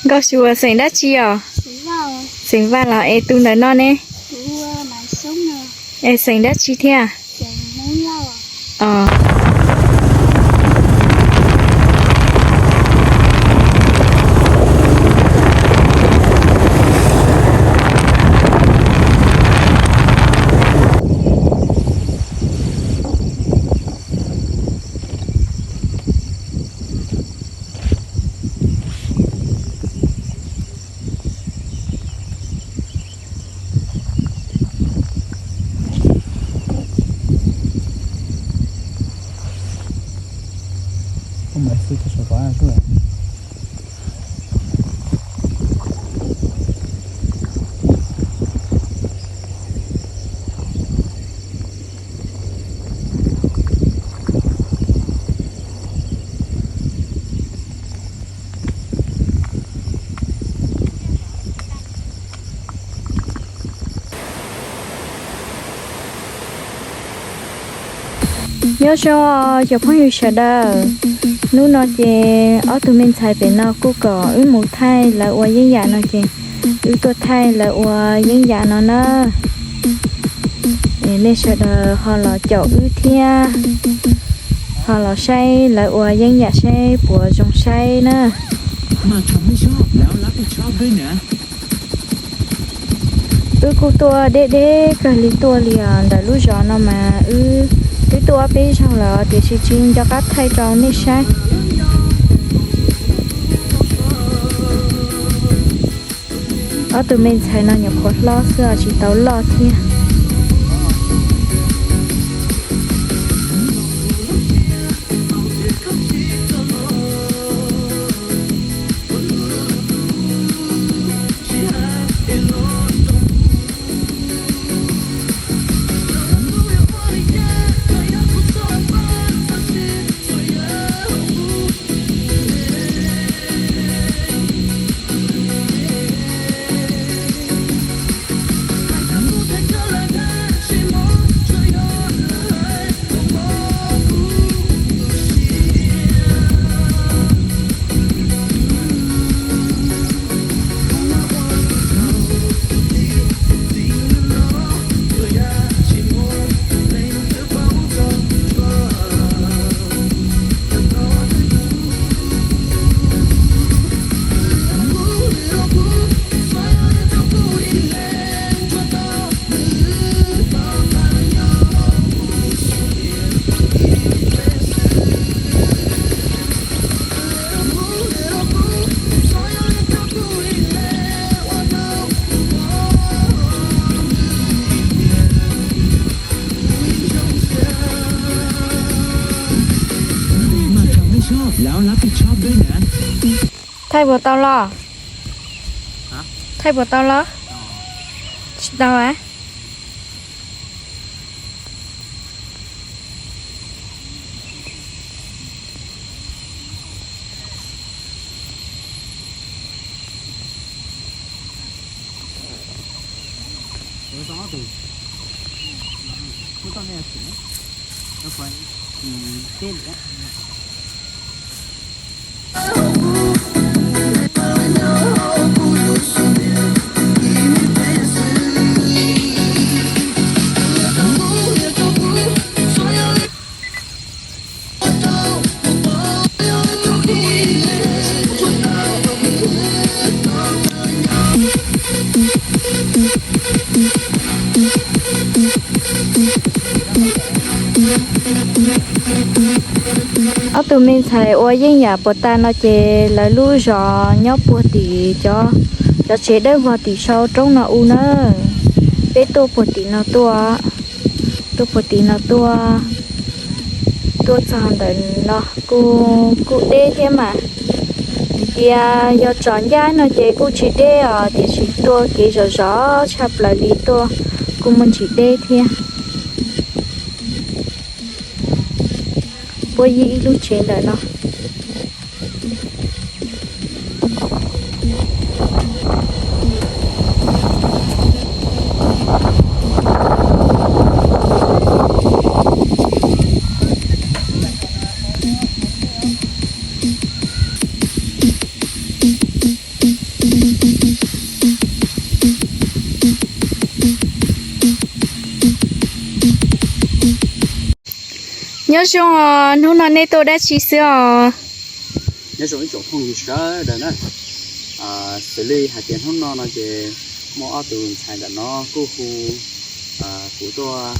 Nkauj Xyuas xeem dab tsi os? Xeem Vaj los es tus ntawm no ne? Es xeem dab tsi thiab? Nyob zoo cov phooj ywg sawv daws, hnub no ces ob tug me ntxhais pem no kuj kom wb mus thaij lawv ua yeeb yam no ces wb tuaj thaij lawv ua yeeb yam no na. Nej sawv daws ho los caum wb thiab, ho los saib lawv ua yeeb yam saib puas zoo saib na. Wb kuj tuaj deb deb kawg li tuaj li os, ntawm lub zos no mas wb twb tuaj ob peb zaug lawm tiam sis tsis nco qab thaij rau nej saib. Ob tug me ntxhais no nyuam qhuav hlob xwb os, tsis tau loj thiab. Thaij puas tau los? Thaij puas tau los? Tsis tau a. Ob tug me ntxhais ua yeeb yam puas tas no ces lawv lub zos nyob puag tim cov, cov tsev dawb vog tim saum roob no u na. Peb tuaj puag tim no tuaj, tuaj puag tim no tuaj, tuaj txog ntawm no kuj, kuj deb thiab mas. Tias yog tsom ncaj no ces kuj tsis deb os, tiam sis tuaj kev zov zov tshaj plaws li tuaj kuj muaj ntsis deb thiab. Puab yib ib lub tsev ntawm no. Nyob zoo os, hnub no nej tuaj dab tsi xwb os? Nyob zoo ib tsoom phooj ywg sawv daws na. Xws li hais tias hnub no no ces muaj ob tug ntxhais ntawm no kuj hu kuv tuaj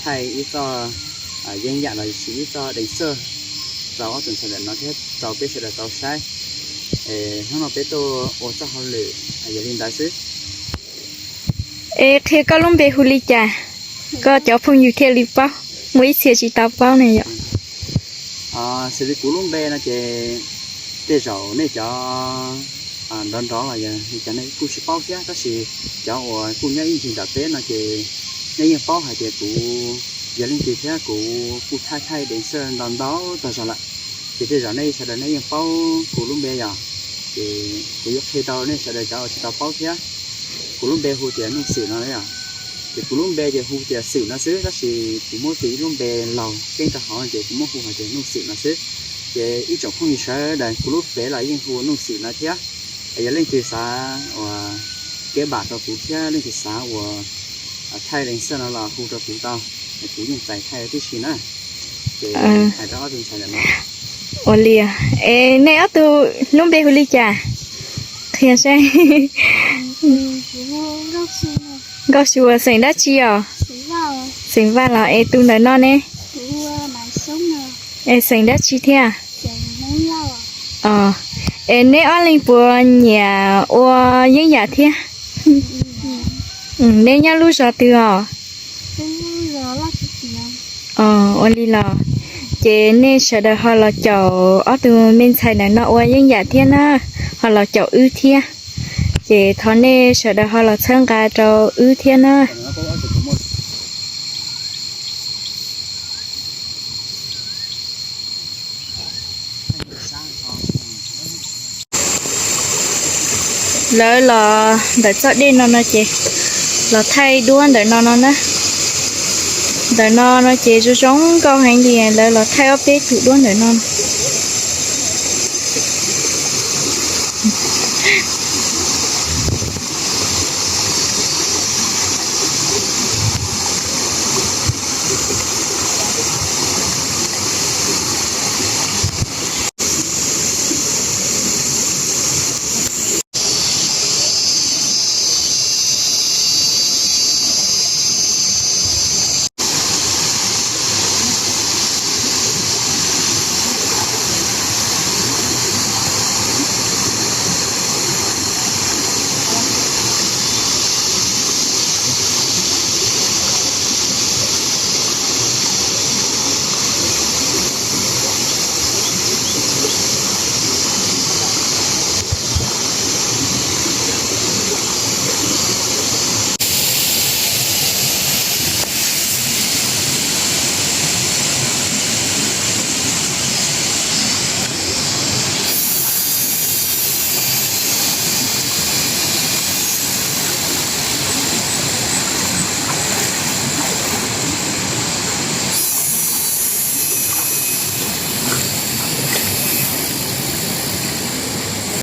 thaij ib txoj yeeb yam los sis ib txoj dees xwj rau ob tug ntxhais ntawm no thiab rau peb sawv daws tau saib. Es hnub no peb tuaj ua txoj hauj lwm yog li ntawd xwb. Es qhia koj lub npe hu li cas, koj cov phooj ywg thiaj li paub, muaj ib txhia tsis tau paub ne yom. Xws li kuv lub npe no ces tej zaum nej cov nrov nrov los yog cov nej kuj tsis paub thiab, tab sis cov uas kuj nyob ib ncig nram teb no ces nej yeej paub hais tias kuv yog leej twg thiab kuv kuj thaij thaij dees xwj ntau ntau tag zog lawm. Ces tej zaum nej sawv daws nej yeej paub kuv lub npe yom. Ces kuv yuav qhia rau nej sawv daws cov uas tsis tau paub thiab. Kuv lub npe hu tias Nuj Xwm no yom. Ces kuv lub npe ces hu tias Xwm no xwb, tab sis kuv muab tis ib lub npe laug keeb rau hauv ces kuv muab hu hais tias Nuj Xwm no xwb. Ces ib tsoom phooj ywg sawv daws kuv lub npe los yeej hu Nuj Xwm no thiab. Es yog leej twg xav uas keb npam rau kuv thiab leej twg xav uas thaij dees xwj no los hu rau kuv tau, es kuv yeej txais thaij tib si na. Ces hais rau ob tug ntxhais ntawm no. Ua li, es nej ob tug lub npe hu li cas? Qhia saib. Nkauj Suav, xeem dab tsi os? Xeem Vaj los, es tus ntawm no ne? Es xeem dab tsi thiab? Es neb ob leeg puas nyiam ua yeeb yam thiab? Neb nyob lub zos twg os? Ua li los, ces nej sawv daws ho los caum ob tug me ntxhais ntawm no ua yeeb yam thiab na, ho los caum wb thiab. Ces thov nej sawv daws ho los txhawb nqa rau wb thiab na. Lawv los ntawm txoj dej no no ces los thaij duab ntawm no no na. Ntawm no no ces zoo zoo nkauj heev li, lawv los thaij ob peb tus duab ntawm no.